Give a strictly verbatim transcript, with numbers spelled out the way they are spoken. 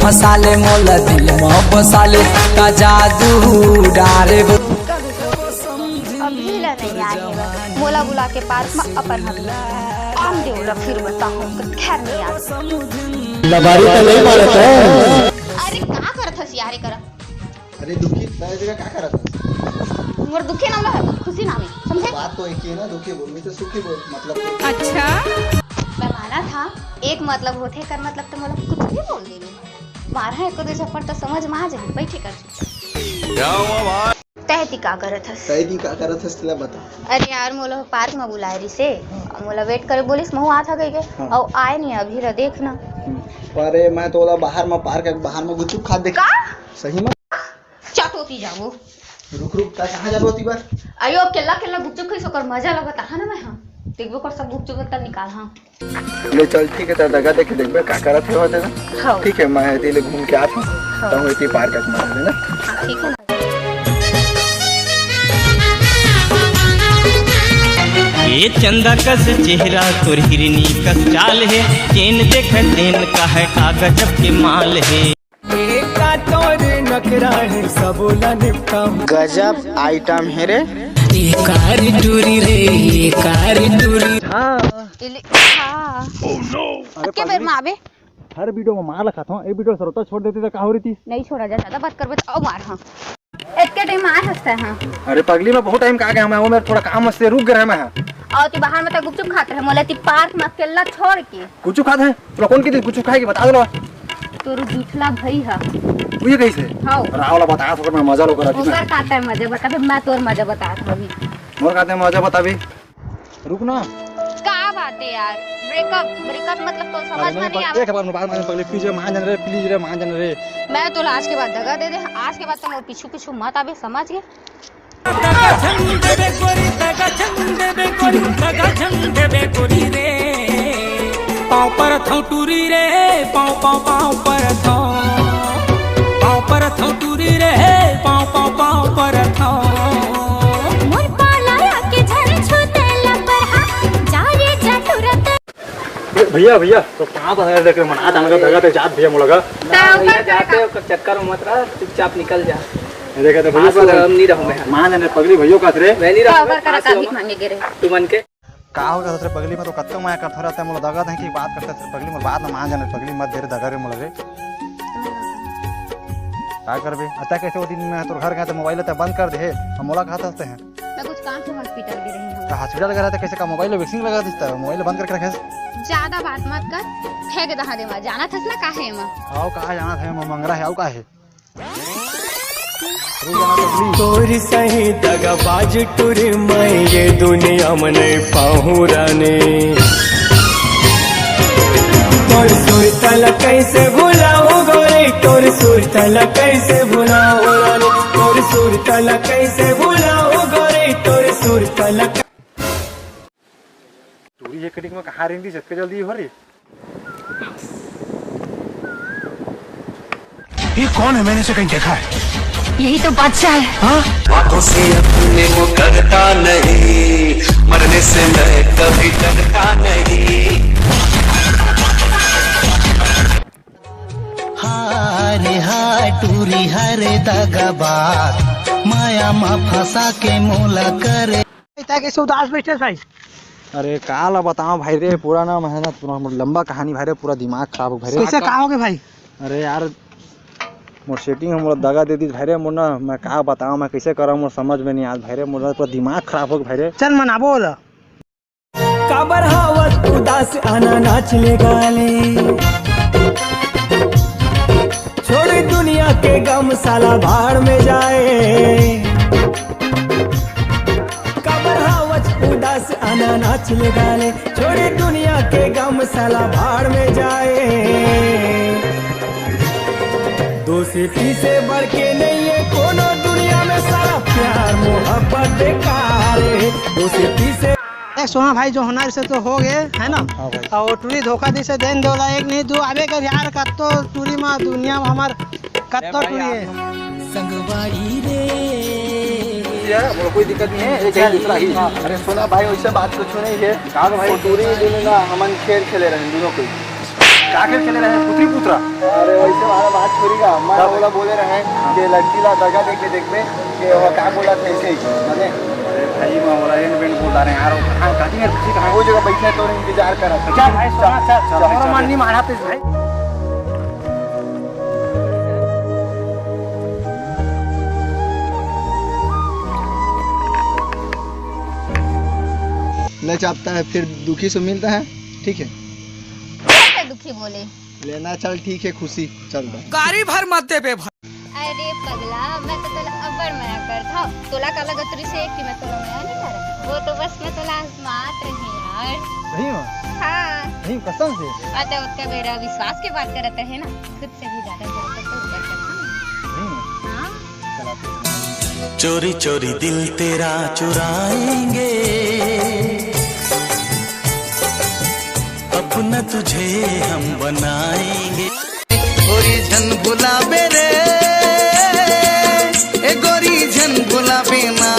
फंसा ले मोला दिल म, फंसा ले का जादू डारे वो। अभी ला नहीं आए हे, मोला बुला के पार्क में अपन हबी। हम देवला फिर बताहूँ, खैर नहीं आए। लबारी तो नहीं मारत है। अरे का करत हस यार, करा। अरे दुखी, तय जगह का करत हस? मोर दुखी नाम ला खुशी नाम हे, समझे? बात तो एक ही है ना, दुखी बोल, मैं तो सुखी बोल, मतलब। अच्छा। मैं माना था, एक मतलब होथे, कर मतलब तो मोला कुछ भी बोल देबे। मारहा एको दो चप्पड़ तो समझ में आ जाही, बैठे कर। तय ती का करत हस? तय ती का करत हस, तेला बता। अरे यार, मोला पार्क में बुलाए रिसे, मोला वेट करे बोलिस, महू आत हा कहिके, हाँ। अउ आए नहीं अभी ला, देख ना। हम्म। अरे मैं तोला बाहर में, पार्क के बाहर में गुपचुप खात देखे। का? सही में? चटोती जाबो। रुक रुक, तय कहाँ जाबो ओती बर? अयो, केला केला गुपचुप खाइस, ओकर मजा लगत हा ना मैं, हाँ। देखबो कर सब गुपचुप तय निकाल, हाँ। ले चल, ठीक है, तय दगा देके देखबे का करत हे ओते ना। हाँ। ठीक है, मैं एती ले घूम के आत हूँ, हाँ। तहूँ एती पार्क में आ लेना। हाँ, ठीक है ना। ए चंदा कस चेहरा तोर हिरनी कस चाल हे, जेन देखे तेन कहे का गजब के माल हे। एका तोर नखरा हे, सबो ला निपटाहूँ। गजब आइटम हे रे। एकार टूरी रे, एकार टूरी। हाँ। इले-, हाँ। अरे के बेर पगली। में आबे? हर वीडियो में मार ला खात हूँ, ए वीडियो से रोता छोड़ देती तो का हो रही थी? नहीं छोड़ा जा, ज्यादा बात करबे तो अउ मार, हाँ। एतके टाइम आए हस तय, हाँ। अरे पगली, मैं बहुत टाइम का आ गया, मैं वो मेरा थोड़ा काम से रुक गया मैं। अउ ती बाहर में तो गुपचुप खात रहे, मोला ती पार्क में अकेला छोड़ के। गुपचुप खात हे? तोला कौन की दी गुपचुप खाए की, बता दो। तोर जुठला भई हा। वो ये कैसे? हाँ। राव ला बता, थोड़ा मैं मजा लो करा थी मैं। ओकर का तय मजा बताबे, मैं तोर मजा बतात हूँ अभी। मोर का तय मजा बताबे। रुक ना। का बात है यार? ब्रेकअप, ब्रेकअप मतलब तो समझ अरे में नहीं, नहीं पग-, आवे। एक बार में बात मान पगली, प्लीज रे, मान जान रे, प्लीज रे, मान जान रे। मैं तो आज के बाद दगा दे दे, आज के बाद तो मोर पीछू पीछू मत आबे, समझ गए? दगा झन देबे गोरी, दगा झन देबे गोरी, दगा झन देबे गोरी रे। पाँव परत हँव टूरी रे, पाँव, पाँव, पाँव परत हँव। पाँव परत हँव टूरी रे, पाँव, पाँव, पाँव परत हँव। मोर पाला आके झन छू तय लपरहा, जा रे जा टूरत। ए, भैया, भैया, तो पाँव तो है, देख रे, मना जाने का दगा ते जात भैया मोला का। तो भैया, ओकर का जाते का? ओकर चक्कर में मत रह, चुपचाप निकल जा। ये देखा तो भैया, पास वाला हम नहीं रहूँ मैं। मान जाने पगली भैया का रे। मैं नहीं रहूँ, ओकर का पास का वाला भीख मांगे गे रहे। तू मन के। का हो गया दूसरे पगली में तो कत्तो माया करत हो रहता है, मोला दगा दे की बात करता है पगली, मोर बात ना मान जाने पगली, मत दे रे दगा रे मोला रे। का करबे? अता कैसे वो दिन मैं तोर घर गया तो मोबाइल तो बंद कर दे हे, हम मोला कहत हंसते हैं। मैं कुछ काम से हॉस्पिटल गई रही हूँ। तो हॉस्पिटल गया तो कैसे का मोबाइल वैक्सीन लगा दिसता है, मोबाइल बंद करके रखे। ज्यादा बात मत कर, फेंक दहा दे मैं, जाना थस ना काहे मैं। आओ का जाना था, मैं मंगरा है, आओ का है। तोर सही दगाबाज टूरी मैं ये दुनिया में नहीं पाहूँ रानी। तोर सुरता ला कैसे भुलाहूँ गोरी, तोर सुरता ला कैसे भुलाहूँ रानी, तोर सुरता ला कैसे भुलाहूँ गोरी, तोर सुरता ला। टूरी ये कटिंग में कहाँ रेंग दी, जतके जल्दी हो रही। ये कौन है? मैंने इसे कहीं देखा है। यही तो बादशाह है। हाँ? आंखों से अपने मुकरता नहीं, मरने से मैं कभी डरता नहीं। हाय रे हाय, टूरी हरे दगाबाज, माया मा फंसा के मोला करे। तैं कैसे उदास बैठे भाई? अरे का ला बताओ भाई रे, पूरा ना मेहनत, पूरा हमर लंबा कहानी भाई रे, पूरा दिमाग खराब हो भाई रे। कैसे, का हो गए भाई? अरे यार, मोर सेटिंग हमर दगा दे दी भाई रे, मोर ना, मैं का बताओ, मैं कैसे करा, मोर समझ में नहीं आत भाई रे, मोर पूरा दिमाग खराब हो गया भाई रे। चल मनाबो ओला। काबर हावत उदास आना नाच ले गा ले। छोड़ दुनिया के गम साला भाड़ में जाए। काबर हावत उदास आना नाच ले गा ले। छोड़ दुनिया के गम साला भाड़ में जाए। दोस्ती से बढ़ के नहीं है कोनो दुनिया में साला प्यार मोहब्बत बेकार है। दोस्ती से ए, सोना भाई, जो होना से तो हो गए, है ना? हाँ भाई। अउ टूरी धोखा दिस हे, देन दो ला एक नहीं दो, आबे कर यार, कत्तो टूरी मा दुनिया मा हमर कत्तो टूरी हे। संगवारी रे। यार, मोला कोई दिक्कत नहीं है, एक है दूसरा ही। अरे सोना भाई, वैसे बात कुछ नहीं है। का भाई? वो टूरी दुनो ना हमन खेल खेले रहे दुनो कोई। का खेल खेले रहे, पुतरी पुतरा? अरे, वैसे वाला बात छोड़ी का, मैं ओला बोले रहे कि लड़की ला दगा दे के देखबे कि वो का बोला था ऐसे ही, माने। अरे भाई, मैं ओला एंड बेंड बोल रहे हैं यार, वो कहाँ, कहाँ, कहाँ, कहाँ? वो जगह बैठे तो इंतजार करा। चल भाई, सोना, चल, चल, चल, हमारा चल। मन नहीं माना तो भाई। ले चापता है, फिर दुखी से मिलता है, ठीक है? कैसे दुखी बोले? लेना चल, ठीक है, खुशी चल रहा। गाड़ी भर मत दे बे भाई। अरे पगला, मैं तो तोला अब्बड़ मया करत हव। तोला काला गतरी से कि मैं तोला मया नहीं करत? वो तो बस मैं तोला आजमात रही यार। सही में? हाँ। सही में, कसम से? अरे ओतका बेरा विश्वास के बात करत रहे ना, खुद से भी ज्यादा जरूरत तो ऊपर करता हूँ। सही में? हाँ। चला तो। चोरी चोरी दिल तेरा चुराएंगे, अपना तुझे हम बनाएंगे। गोरी झन भुलाबे रे, ए गोरी झन भुलाबे ना।